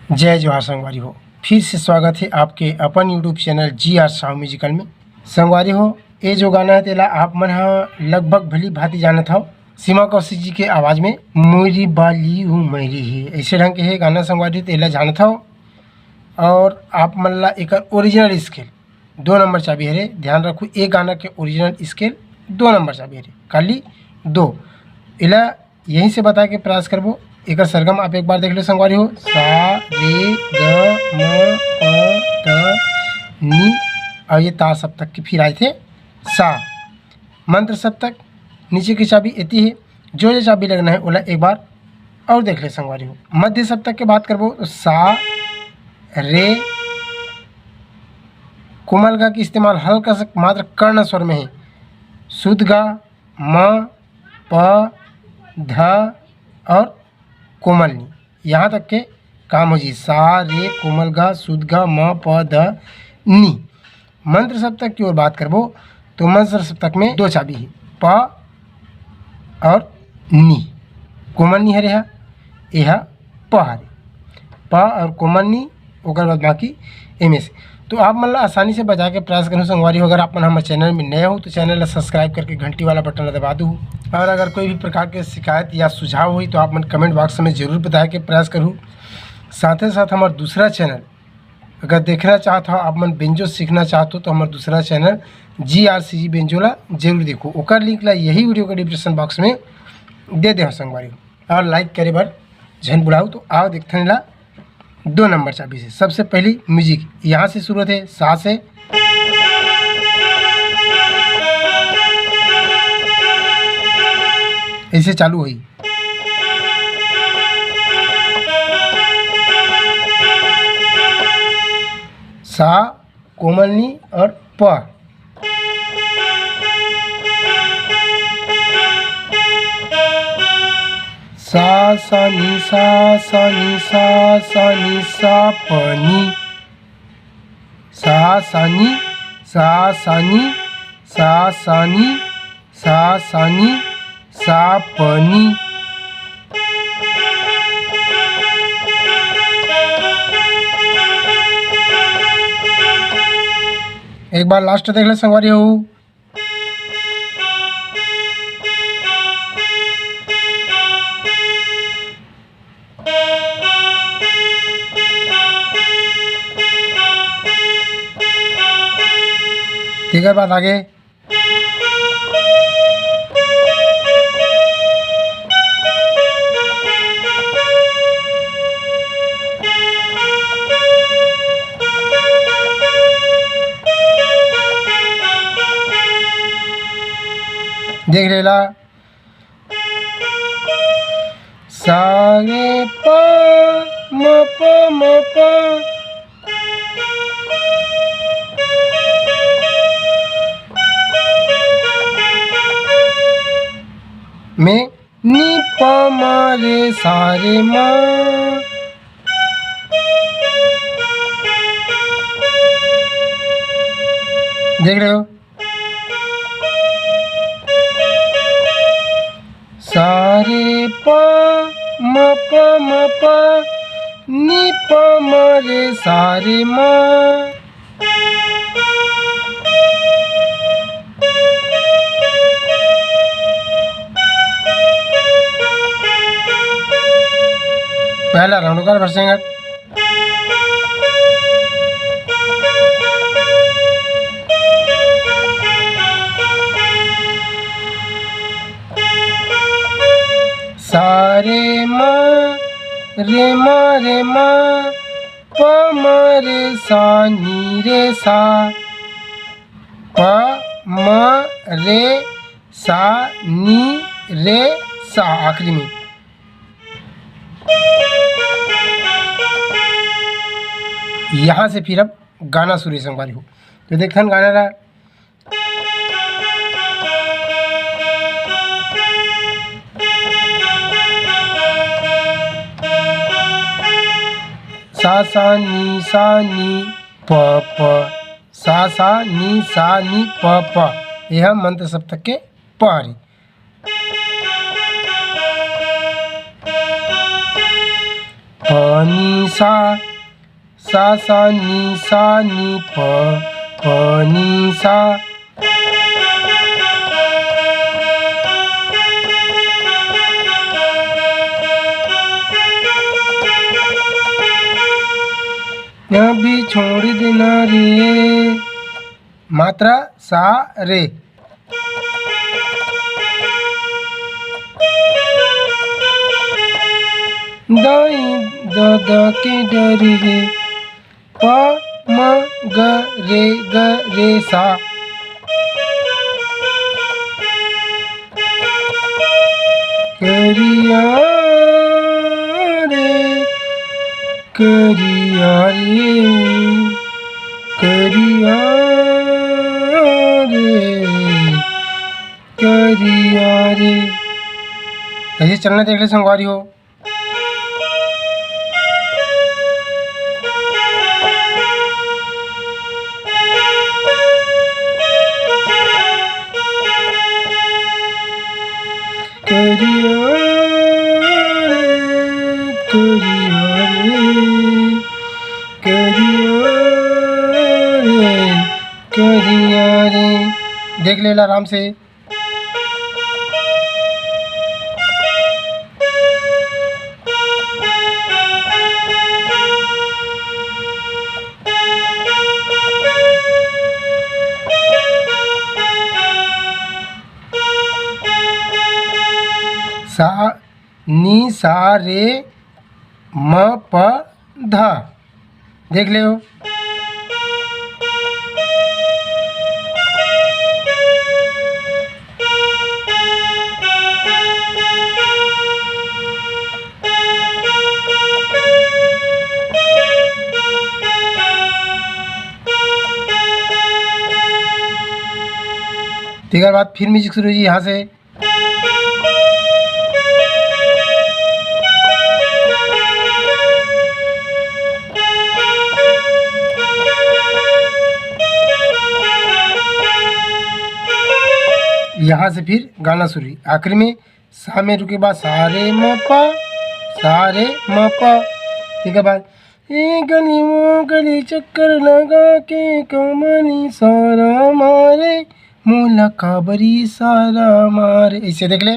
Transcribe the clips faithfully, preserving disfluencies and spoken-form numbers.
जय जोहार संगवारी हो, फिर से स्वागत है आपके अपन YouTube चैनल जी आर साहू म्यूजिकल में। संगवारी हो, ये जो गाना है तेला आप मन ह लगभग भली भांति जानत हव। सीमा कौशिक जी के आवाज में मोरी बाली हूँ मैरी ही, ऐसे ढंग के हे गाना संगवारी हो, तेला जानत हव। और आप मन ला एकर ओरिजिनल स्केल दो नंबर चाबी हरे, ध्यान रखू, एक गाना के ओरिजिनल स्केल दो नंबर चाबी हरे, खाली दो। एला यहीं से बताए के प्रयास करबो। एकर सरगम आप एक बार देख लो संगवारी हो, सा रे ग म प ध नी, और ये तार सप्तक के फिर आए थे सा। मंद्र सप्तक नीचे की चाबी एती है, जो जो चाबी लगना है ओला एक बार और देख ले संगवारी हो। मध्य सप्तक के बात करबो तो सा रे कोमल गा के इस्तेमाल हल्का सा मात्र कर्ण स्वर में है। शुद्ध गा, म, प, ध और कोमल नी, यहाँ तक के काम हो जी। सा रे कोमल गा शुद्ध गा म प ध नी। मंद्र सप्तक की ओर बात करबो तो मंद्र सप्तक में दो चाबी है, प और नी। कोमल नी हरे हा, ये हा प हरे। प और कोमल नी, ओकर बाद बाकी एमे से। तो आप मन ला आसानी से बजा के प्रयास करूँ संगवारी हो। अगर आप मन हमर चैनल में नए हो तो चैनल ला सब्सक्राइब करके घंटी वाला बटन ला दबा दू। और अगर कोई भी प्रकार के शिकायत या सुझाव होई तो आप मन कमेंट बॉक्स में जरूर बताए के प्रयास करू। साथे साथ हमर दूसरा चैनल अगर देखना चाहत हो, आप मन बेंजो सीखना चाहत हो तो हमर दूसरा चैनल जी आर सी जी बेंजो ला जरूर देखो। ओकर लिंक ला यही वीडियो के डिस्क्रिप्शन बॉक्स में दे दे हो संगवारी हो। और लाइक करे बर झन बुलाऊ। तो आओ देखथन ला दो नंबर चाबी से। सबसे पहली म्यूजिक यहाँ से शुरू होते, सा से, ऐसे चालू हुई। सा, कोमल नी और प। सा सा नी, सा सा नी, सा सा नी, सा प नी। सा सा नी, सा सा नी, सा सा नी, सा सा नी, सा प नी। एक बार लास्ट देख ले संगवारी हो। तेकर बाद आगे। देख लेला। सा रे प म प म प। में नी प म रे सा रे म। देख रहे हो? सा रे प म प म प, नी प म रे सा रे म। पहला राउंड कर भरसेंगे। सा रे म, रे म रे म, प म रे सा, नी रे सा, प म रे सा, नी रे सा। आखिरी में यहाँ से फिर अब गाना शुरू है संगवारी हो। तो देखथन गाना ला। सा सा नी सा नी प प, सा सा नी सा नी प प। यह मंद्र सप्तक के प हरे। प नी सा, सा सा नी सा नी प, प नी सा। अभी छोड़ देना रे। मात्रा सा रे। दाई ददा के डर हे। प म ग रे ग रे सा। करिया रे, करिया रे, करिया रे, करिया रे। ऐसे चलना देख ले संगवारी हो। करिया रे, करिया रे, करिया रे, करिया रे। देख लेला आराम से। सा, नी सा रे म प ध। देख ले हो। तेकर बाद फिर म्यूजिक शुरू होही यहाँ से। यहाँ से फिर गाना शुरू, आखिरी में सा में रुके बाद सा रे म प, सा रे म प। ठीक है बाद, ए गली वो गली चक्कर लगा के कमनी सारा मारे, मोला काबरी सारा मारे, ऐसे देख ले।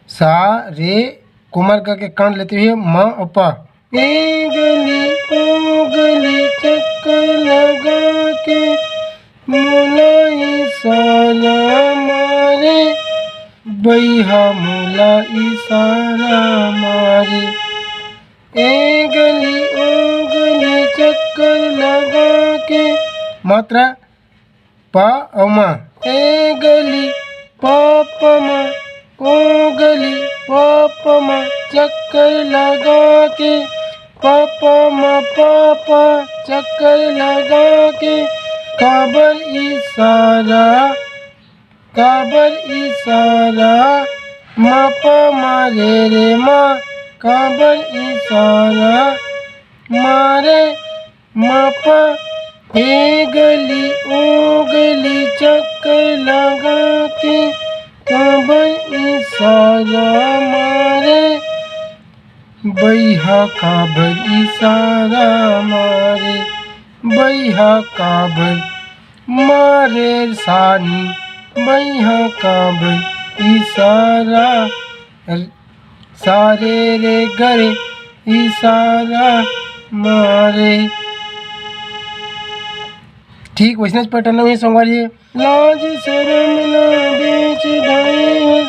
सा रे कोमल ग के कान लेते हुए म अ प। ए गली ओ गली चक्कर लगा के मोला इशारा मारे, बइहा मोला इशारा मारे। ए गली ओ गली चक्कर लगा के। मात्रा प अउ म। ए गली प प म, ओ गली प प म, चक्कर लगा के प प म प प, चक्कर लगा के काबर इशारा, काबर इशारा, म प म रे रे म, काबर इशारा मारे। मापा ए गली ओ गली चक्कर लगा के काबर इशारा मारे। बइहा काबर इशारा मारे, बइहा काबर मारे सानी, बइहा काबर इशारा। सारे रे गरे इशारा मारे। ठीक वइसनेच pattern में संगवारी। लाज शरम ला बेच डारे हस,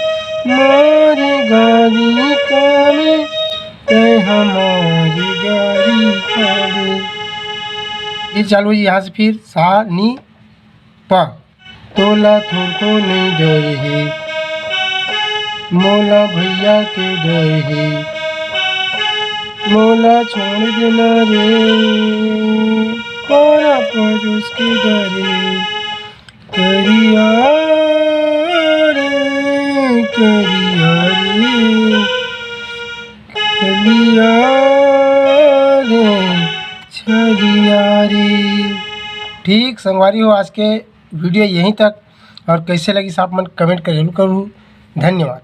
मार गारी खावे, तै हमार गारी खावे। ये चालू है यहाँ से फिर सा नी पा। तोला थोरको नइ डर हे, मोला भैया के डर हे। मोला छोड़ देना रे, पारा परोस के डर हे। करिया रे, करिया रे, करिया रे, छरिया रे। ठीक संगवारी हो, आज के वीडियो यहीं तक, और कैसे लगिस आप मन कमेंट कर जरूर करू। धन्यवाद।